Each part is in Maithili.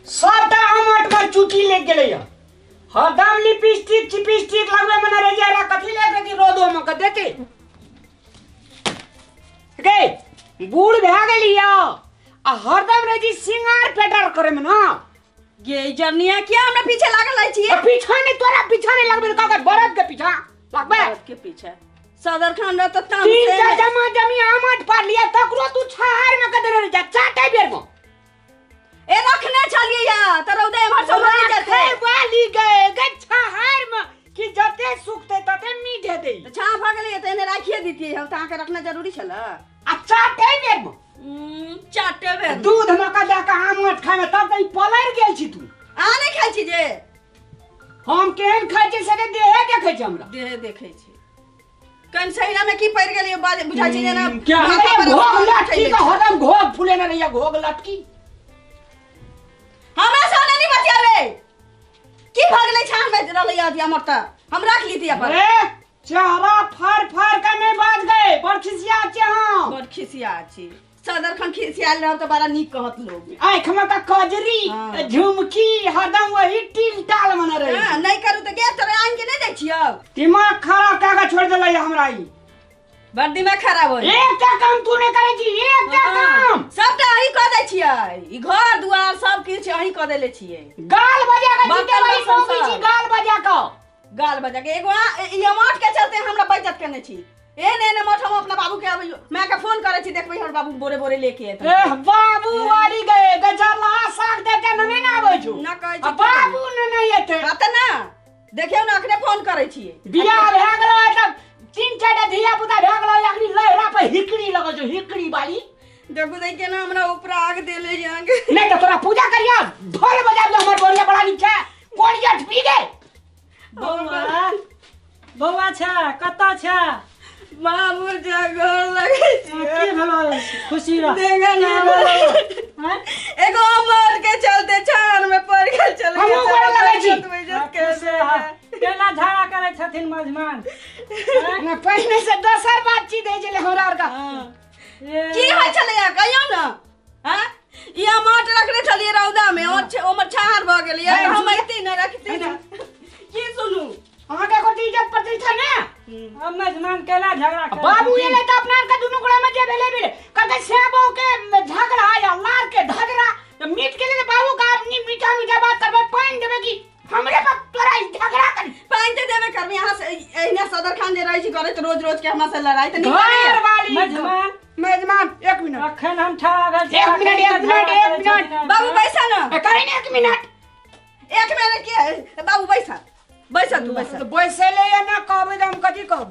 सबटा आमट में चुटी लग गेलै या हरदम लिपस्टिक चिपिस्टिक लगबे मने रहि जा कथी ले के रोदो में के देते गे बूढ़ भए गेली या आ हरदम रहि जी सिंगार पेटर करे में ना गे जरनिया किया हमरा पीछे लागल रहै छियै आ पीछा नहीं तोरा पीछा नहीं लगबे का बरद के पीछा लगबे बरद के पीछे सदर खान रह त ताम तीन से टा जमा जमी आमट पार लिया तकरो तू छहार में के देने जा चाटे बेर में ए रखने छलियै या त रौदे एम्हर से उम्हर नहि राखे जेतै वाली गए गच्छा हार में कि जते सुखते तते मीठ हेतै तऽ छाँ भऽ गेलै तऽ एने राखिए दितियै हम तऽ अहाँके रखना जरूरी छलै आ चाटे बेर में चाटे बेर दूध में का जाके आमट खाए में तब तऽ ई पलरि गेल छी तू अहाँ नहि खाइ छी जे हम केहन खाइ छी से तऽ देहे देखै छै हमरा देहे देखै छी कनि सहीना में की पड़ि गेलियै बाज बुझाइ छै जेना क्या माथा पर घोघ उठा लटकी लै के छै। हरदम घोघ फुलेने रहिया घोघ लटकी हमरा से नहीं बतियाबे की भऽ गेलै छान में रहलै अथी हमर तऽ हम राख लीती अपन ए चेहरा फाड़ फाड़ के नहीं बाज गए बड़ खिसिया छे हम बड़ खिसिया छी सदर खन खिसियाल रहब तऽ बड़ा नीक कहत लोग आँख में का कजरी हाँ। झुमकी हरदम वही टिल टाल मने रही हाँ, नहीं करू तऽ गैस तोरा आनि के नहीं दै छियौ दिमाग खराब कए के छोड़ देलै हमरा ई बड़ दिमाग खराब होय एकटा काम तू नहीं करे छी एकटा काम सबटा अहीं कऽ दै छियै ई घर दुआर सब किछु अहीं कऽ देले छियै गाल बजा के बर्तन जीते वाली बासन मौगी सब। छी गाल बजा के गाल बजा के एगो ई अमाठ के चलते हमरा बेइज्जत केने छी एहन एहन अमाठ हम अपना बाबू के अबै माय के फोन करै छी देखबै हमर बाबू बोरे बोरे लेके एतै एह बाबू वाली गए गजरला साग दे के नहीं ना आबै छु ना कहै छी आ बाबू ने नहीं एते हाँ तऽ ना देखियौ ने अखने फोन करै छियै बियाह भए गेलो तब तीन चारिटा धिया पुता भए गेलो अखनी लहरा पर हिकड़ी लगल छौ हिकड़ी वाली देखू तऽ केना हमरा ऊपर आग देले अहाँके नहीं तो तोरा पूजा करिया ढोल बजा दे हमर बोरिया बड़ा नीक छै कोरिया पी गए बौआ बौआ छ कतऽ छ बाबू घर लगै छी की भेलो खुशी रह देखा ना की आँय? एगो अमर के चलते छान में पड़ गेल चल हमहूँ गोड़ लगै छी। खुश रह। केना झगड़ा करै छथिन मजमान ने पहिने से दोसर बातचीत होइ छलै हमरा आरके हाँ। ए, की होइ छलैया कहियौ ने हैं ई अमाट रखने छलियै रौदा में और ओमर छाहर भऽ गेलै है, हम सुन। अइती ने रखती ने की सुनू अहाँके एको इज्जत प्रतिष्ठा ने अब मेजमान केना झगड़ा करै बाबू छथिन? एलै तऽ अपना आरके दुनू गोड़ा में जे भेलै भेलै कहलकै श्यामो के झगड़ा या लार के झगड़ा तऽ मीट के लेल बाबू के आदमी मीठा मीठा बात करबै पानि देबै कि हमरे पर तोरा ई झगड़ा कर पानि तऽ देबे करबै यहाँ से एहिना सदर खान जे रहै छी करैत रोज रोज के हमरा से लड़ाई तऽ नीक घर लगैया। वाली मेजमान मेजमान एक मिनट अखन हम ठाढ़ भेल छी एक मिनट, एक मिनट, एक मिनट। बाबू बैसा ना ए, कही ने एक मिनट एक मिनट के है? बाबू बैसा बैसा तू बैसा तऽ बैसै ले या ना कहबै तऽ हम कथी कहब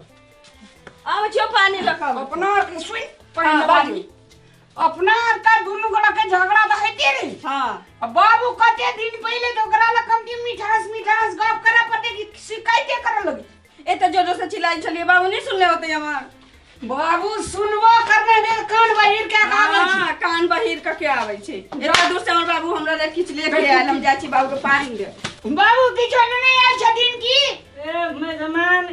आबै छियौ पानी लऽ कऽ अपना आरके सुनि पहिने हाँ, बाजू बाजू। अपना आरके दुनू गोड़ा के झगड़ा तऽ होइते रही हाँ आ बाबू कते दिन पहिले तऽ ओकरा लग कमती मिठास मिठास गप करऽ पड़तै कि शिकायते करऽ लगी एते जोर जोर से चिल्लाइ छलियै बाबू नहीं सुनले होते हमर बाबू सुनबो करने दे कान बहिर के आबै छी हाँ, कान बहिर कऽ के आबै छै एते दूर से हमर बाबू हमरा लए किछु लेके आयल हम जाइ छी बाबू के पानि दे बाबू किछो नहि आयल छथिन की ए मेजमान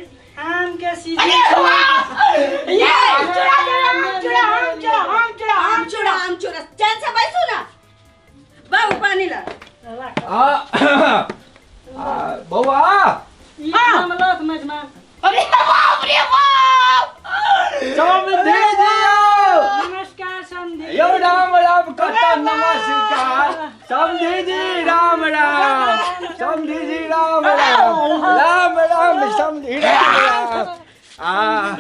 आम के सीजन अरे वाह! ये आम चुरा दे, आम चुरा आम चुरा आम चुरा आम चूड़ा आम चूड़ा चैन से बैसू ना बाबू पानी ला आ, आ, बौआ ई हाँ। आम लौत मेजमान अरे बाप रे बाप समझी दियौ नमस्कार समधी यौ राम राम कत नमस्कार समझी जी राम राम समझी जी राम राम राम राम समझी राम राम आ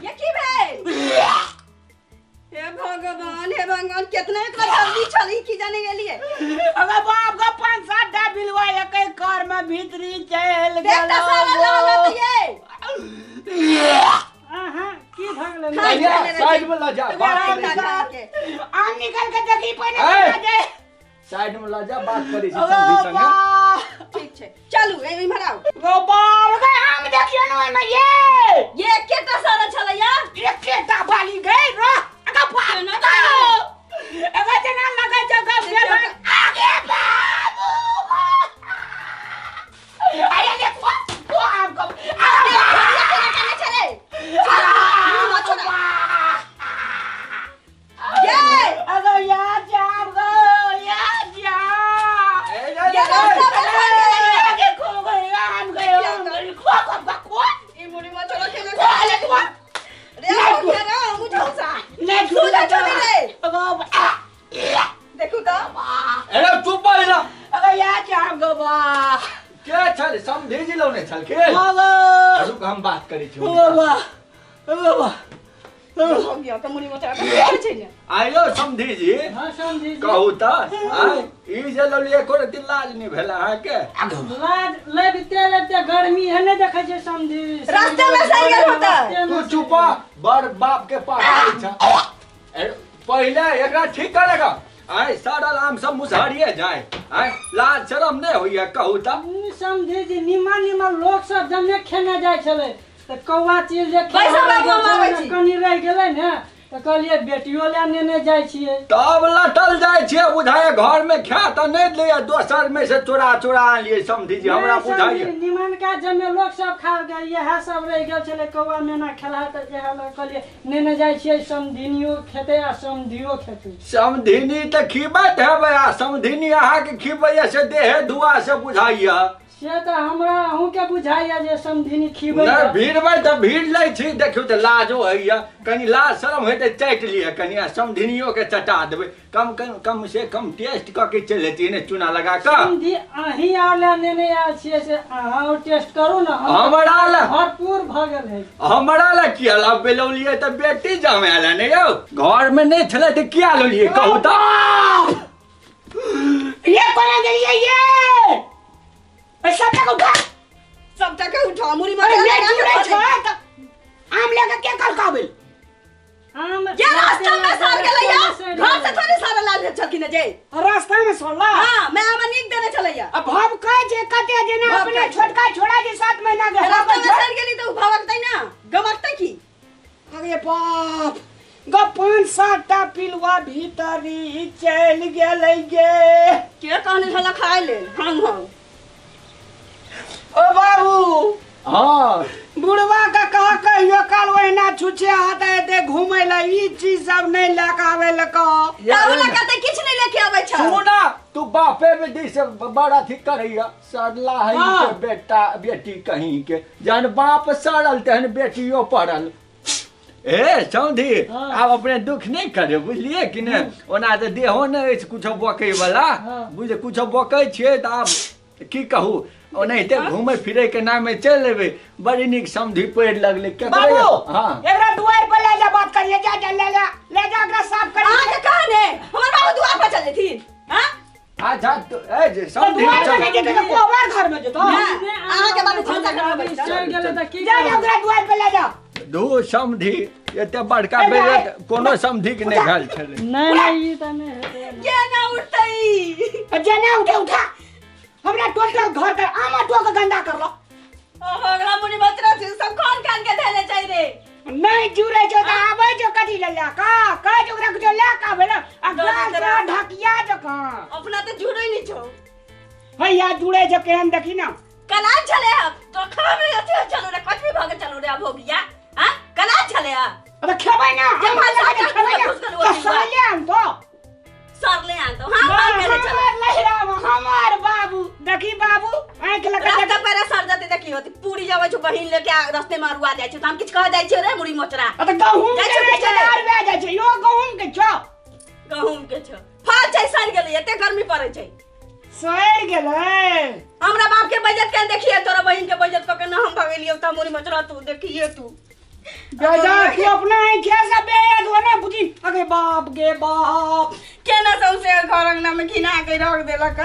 ये की भेल हे भगवान हे भगवान कितना एकरा जल्दी छली की जाने गेलिए अगर बाप का पाँच सात टा बिलवा एक कर में भीतरी चल देख त सारा लालत ये अहाँ की भऽ गेलै खाइ भैया, छलै रे साइड में लऽ जा, बात करै छी। खा के। आम निकल के देखी पहले ए! बता दे साइड में लऽ जा बात करै छी अरे समधी संगे बाप ठीक छै चलू इम्हर आउ ओ बाप रे आम देखियो न ओहिमे ये ये एकेटा सारा छलै या एकेटा बाली गई रो अगा बाप केना अगा अगा जेना लगै छै गप के आगे बाबू अरे देखो वो आम को अरे केना केना छलै मुँह छोड़ा ये अगर यार छल समधी जी लौने छलखिन बाबा रुक हम बात करै छी हुनका। बाबा बाबा हो गया तऽ मुड़ी मोचरा के छै ने आयो समधी जी हाँ समधी जी कहू तऽ आय ई जे लौलियै एको रत्ती लाज नहि भेल अहाँके लाज लबिते लबिते गर्मी है नहीं देखै छियै समधी रास्ते में सड़ि गेल होतै। रास्ते में तू चुप बड़ बाप के पास आबै छ ए, पहिले एकरा ठीक कर लगा आय सड़ल आम सब मुसहरिए जाय आय लाज शरम नहि होइया कहू तऽ समधी जी निमन निमन लोक सब जमने खेने जाइ छलै तऽ कौआ चील जे पैसा खेने बाबू हम आबै गेल छलै छी। ने, कनि रहि गेलै ने तऽ कहलियै बेटियो लए नेने जाइ छियै। तब लटल जाइ छियै बुझाइए, घर में खाय तऽ नहि दैया, दोसर में से चोरा चोरा आनलियै समधी जी, हमरा नहि, बुझाइए। समधी, निमनका जमे लोक सब खा गेल, इएह सब रहि गेल छलै कौआ मैना खेलहा, तऽ इएह लऽ कहलियै नेने जाइ छियै, समधिनियो खेतै आ समधियो खेतै। समधिनी तऽ खिबैत हेबै आ समधिनी अहाँके खिबैया से देहे धुआ से बुझाइए। से तऽ हमरा अहूँके बुझाइए जे समधिनी खिबै। नहि भीड़बै तऽ भीड़ लै छी, देखियौ तऽ लाजो होइए कनि, लाज शरम होइतै चाटि लिअ कनि आ समधिनियोके चटा देबै, कम कम कम से कम टेस्ट कऽ के चलि अयतियै ने चूना लगा कऽ। समधि अहीं आर लए नेने आयल छियै से अहाँ और टेस्ट करू ने। हमरा लए भरपूर भऽ गेल है। हमरा लए किया लब बेलौलियै? तऽ बेटी जमाए लए ने यौ, घरमे नहि छलै तऽ किया लौलियै कहू तऽ? ये कोना गेलियै ये? ए, सब टका उठा। सब टका उठा मुड़ी अरे मोचरा नहीं लगा के जुड़े खा छो ले। तऽ आम लेके के कल काबिल आम ये रास्ता में सड़ गेलै या घर से थोड़ी सारा लाल छलखिन जे रास्ता में सड़ला। हाँ, मैं आमा नीक देने छलैया। अब भाव कहे छे कते जेना भाव अपने कहै छै। छोटका छोड़ा जे 7 महीना के रास्ता में सड़ गेली तऽ उ भवकतै ना गमकतै की? अरे बाप ग, 5-7 टा पिलुआ भीतरी चलि गेलै गे। के कहने छल खाय लेल? हम हम ओ बाबू। हाँ। बुढ़वा के कह कहियो काल ओहिना छुछे हाथ एते घूमै ला, ई चीज सब नहीं लए के आबै ला कह। ताहू लए कहतै किछु नहि लेके अबै छै। सुना तू बापे बेटी से बड़ा अथी करैया सड़ला है। हाँ। के बेटा बेटी कहीं के जहन बाप सड़ल तहन बेटियो पड़ल। ए समधी। हाँ। आब अपने दुख नहीं करे, बुझलिए कि ने? ओना तऽ देहो नहि अछि कुछो बकै वाला। हाँ। बुझ कुछो बकै छियै तऽ आब की कहू, ओनाहिते घूमै फिरै के नामे चलि एबै। बड़ी नीक समधी पड़ि लगलै केकरो। बाबू। हाँ। एकरा दुआर पर ले जा, बात करिए, जा जा ले जा ले जा, एकरा साफ कर। अहाँके कहने हमर बाबू दुआर पर चल जेथिन? हाँ। अच्छा ए जे समधी दुआर पर चल। नहीं जेतै तऽ कोहबर घर में जेतौ। नहि, अहाँके बाबू भनसा घर में बैठल। चलि गेलै तऽ की जा जा करबै? ओकरा दुआर पर ले जा। दू समधी एते बड़का ए, बेइज्जत कोनो समधी के नहि भेल छलै। नहि नहि, ई तऽ नहि हेतै। केना उठतै? जेना उठे उठा, हमरा टोटल घर के आमा टो के गंदा करलो। ओहो, ओकरा मुनि बचरा छै सब खान खान के धैले छै रे। नहीं जुड़े छौ तऽ आबै छौ कथी ले लए कऽ? कहै छौ ओकरा कुछो लए कऽ आबै लए आ गाल तोरा ढकिया जकाँ। अपना तऽ जुड़ै नहि छौ। हैया जुड़े छौ, केहन देखी ना। कला छले ह तो खावे अथी चलो रे, कथी भग चलो रे, अब हो गया। हां, कला छले ह। अबे खेबै ना जब हम भाषा लगा के के खेबै ना घुस गेल तऽ ओहि सहले आन तो सरले आन तो हां हां केले चले। हमर लहिराम हमर बाबू, देखी बाबू आँखि लगा रास्ता पर सर जाते देखी होती पूरी जावे छौ बहिन लेके आ रास्ते में अरुआ जाइ छौ त हम किछ कह जाइ छियो रे मुड़ी मोचरा। तऽ गहूम जाइ के छौ रहै छै पीछे। तऽ अरुआ जाइ छै, यो गहूम के छौ। गहूम के छौ, फल छै, सड़ गेलै, एते गर्मी पड़ै छै। सड़ि गेलै। हमरा बाप के बेइज्जत के देखिए, तोरा बहिन के बेइज्जत क के ना हम भगेलियो त मुड़ी मोचरा तू देखिए तू। बेजा तू अपना आँखिया से बेद हो ना बुझी। अरे बाप गे बाप, केना सौंसे घर अंगना में घिना के रख देलक।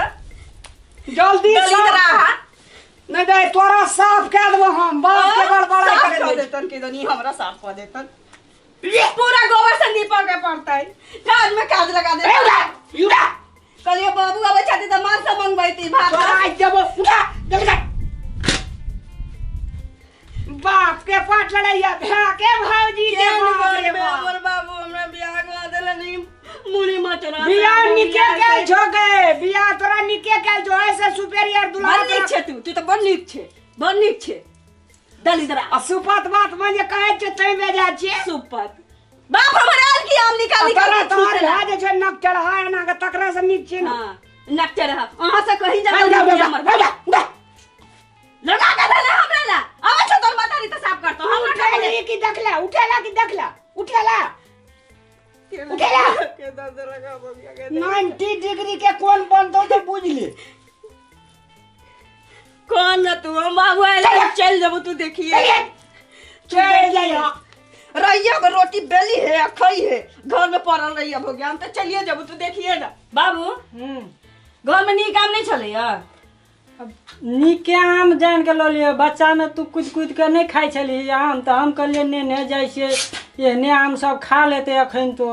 जल्दी दलित साफ रहा। नहीं दे तोरा साफ कह देबो हम, बाप के गड़बड़ा साफ कर कऽ दे। देतन के दनी हमरा साफ कऽ देतन, पूरा गोबर से नीपऽ के पड़तै, काज में काज लगा ए देतन। उठा उठा। कहलियै बाबू अबै छथि तऽ माँ से मंगबैती भात। तोरा आज देबो, उठा जल्दी कर। बाप के पाट लड़ैया भैया के भौजी के केहन बाप रे घर में बाप। हमर बाबू हमरा बियाह कऽ देलनि मुड़ी मचरा। बियाह निके गेल छो गे, बियाह तोरा निके गेल छो, ऐसे सुपेरियर दुल्हा। बड़ नीक छे तू, तू तऽ बड़ नीक छे, बड़ नीक छे दलिदरा। आ सुपत बात में जे कहै छै तै बेजा छियै। सुपत बाप हमर आयल की आम निकाल निकाल तोरा के तोहर छूटेला। भए जे छै नक चढ़ा एना के तकरा से नीक छै ने। हाँ, नक चढ़ा अहाँ से कहीं उठा, जाकर उठा, हमर उठा, उठा, उठा। लगा के देले हमरा ला आबै छौ तोर मातारी तऽ साफ करतो हमरा। उठेली कि देखला? उठेला कि देखला? उठेला उठेला। के दर्द लगा बबिया के। 90 डिग्री के कोन बनतो तो बुझ ले। कौन ना तू हम बाबू आयल चल जबो तू देखिए। चल जाइए। रैया के रोटी बेली है आ खाई है, घर में पड़ल रैया हो गया। हम तो चलिए जबो, तू देखिए ना बाबू। घर में नीक काम नहीं चलैया। अब नीके आम जान के लऽ लिअ। बच्चामे तू कुदि कुदि के नहि खाइ छलही आम, तऽ हम कहलियै नेने जाइ छियै, एहने आम सब खा लेतै अखन तो।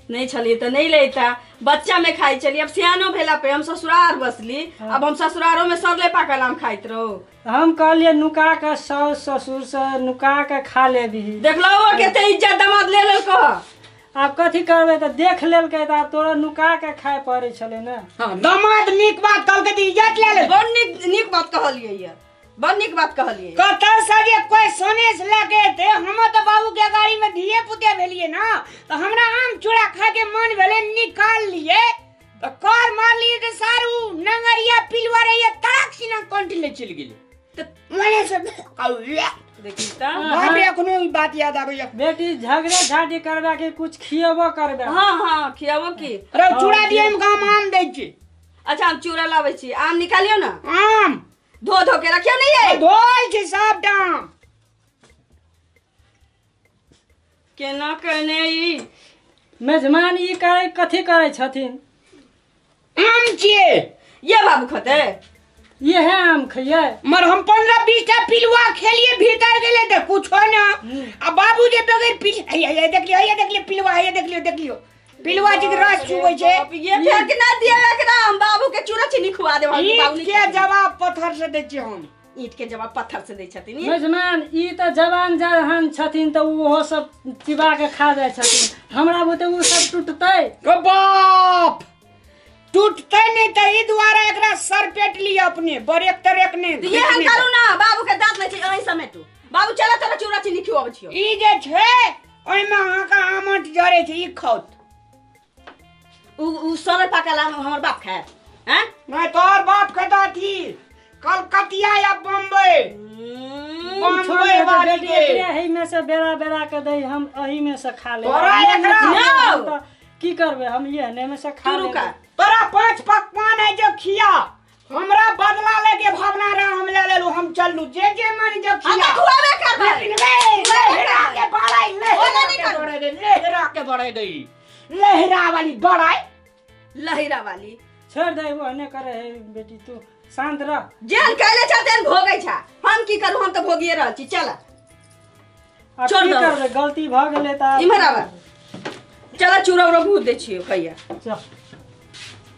नहीं छलिए तो नहीं लेता, बच्चा में खाई छलिए, अब सियानो भेला पे हम ससुरार बसली, अब हम ससुरारो में सरले पाकल आम खाइत रहो। हम कहलियै नुका के साउस ससुर से नुका के खा लेबही। देखलो केते इज्जत दमाद ले लेलको। आब कथी करबै, तऽ देख लेलकै तऽ आब तोरा नुका के खाय पड़ै छलै ने। हाँ, दामाद नीक बात कहलकै तऽ इज्जत ले ले। बड़ नीक नीक बात कहलियै ये, बड़ नीक बात कहलियै। कतऽ से जे कोई सोने से लए के एतै? हम तऽ बाबू के गाड़ी में धिये पुते भेलियै ना, तऽ हमरा आम चूड़ा खाय के मन भेलै, निकाल लिए तऽ कर मारलियै तऽ सारू नंगरिया पिलुआ रहिए तड़क सिना कंठ ले चलि गेलै। तऽ मने से देखी तऽ। बाप रे, एखनो ई बात याद आबैया। बेटी, झगड़े झाटी करबे कि कुछ खियेबो करबे? हाँ हाँ, खियाबो की। अरे चूड़ा दियै हम गाम आम दै छी। अच्छा, हम चूड़ा लाबै छी, आम निकालियौ ने। आम धो धो के रखियौ ने ये। धोल छै सबटा आम। केना केने ई मेजमान ई करै कथी करै छथिन? आम छियै। ये बाबू खते। इहे आम खैयै? मर हम 15-20 टा पिलुआ खेलिए, भीतर गेले तऽ कुछो ना। आ बाबू जे बगैर पिल हैया हैया देख लियो, हैया देख लियो पिलुआ, हैया देख लियो, देख लियो पिलुआ जी के रस चुबै छै। ये फेर के ना दिए एकरा, हम बाबू के चूड़ा चीनी खुआ देब। हम बाबू ईंट के जवाब पत्थर से दै छियै हम। ईंट के जवाब पत्थर से दै छथिन ई। मेजमान, ई तऽ जवान जहान छथिन तऽ ओहो सब चिबा के खा जाइ छथिन, हमरा बुते ओ सब टूटतै? ओ बाप, टूटतै नहि तऽ ई दुआरे एकरा सर पेट लिअ अपने बरेक तरेक नहि। तऽ ये हम करू ना, बाबू के दांत नहि छै, अहीं समेटू। बाबू चलो, तोरा चूड़ा चीनी खुआबै छियौ। ई जे छै ओहिमे अहाँके आमट जरै छै, ई खाउत। उ उ सड़ल पाकल आम हमर बाप खायत हैं? नहि, तोहर बाप के तऽ अथी कलकतिया या बम्बई। छोड़ बम्बई दे वाली बेटी, के एकरे एही में से बेरा बेरा के दे, हम एही में से खा लेबै। तोरा एकरा- तऽ की करबै, हम एहने में से खा तू रुका। लेबै। तोरा पांच पकवान है जो खिया, हमरा बदला लेके भावना रहा, हम ले लेलू, हम चललू, जे जे मन जो हम खिया। तऽ खुआबे करबै। लेकिन रे लहरा के बड़ाई, लहरा ओना नहि के करू। बड़ाई दे, लहरा के बड़ाई दे, लहरा वाली बड़ाई। लहिरा वाली। छोड़ दे, ओहने करे है। बेटी, तू शांत रह। जेहन कैले छा तेहन भोगै छा, हम की करू, हम तऽ भोगिए रहल छी। चल। आब छोड़ की दहो। करबै, गलती भऽ गेलै तऽ आब इम्हर आब, चल चूड़ा उड़ा भूज दै छियौ खैया। चल।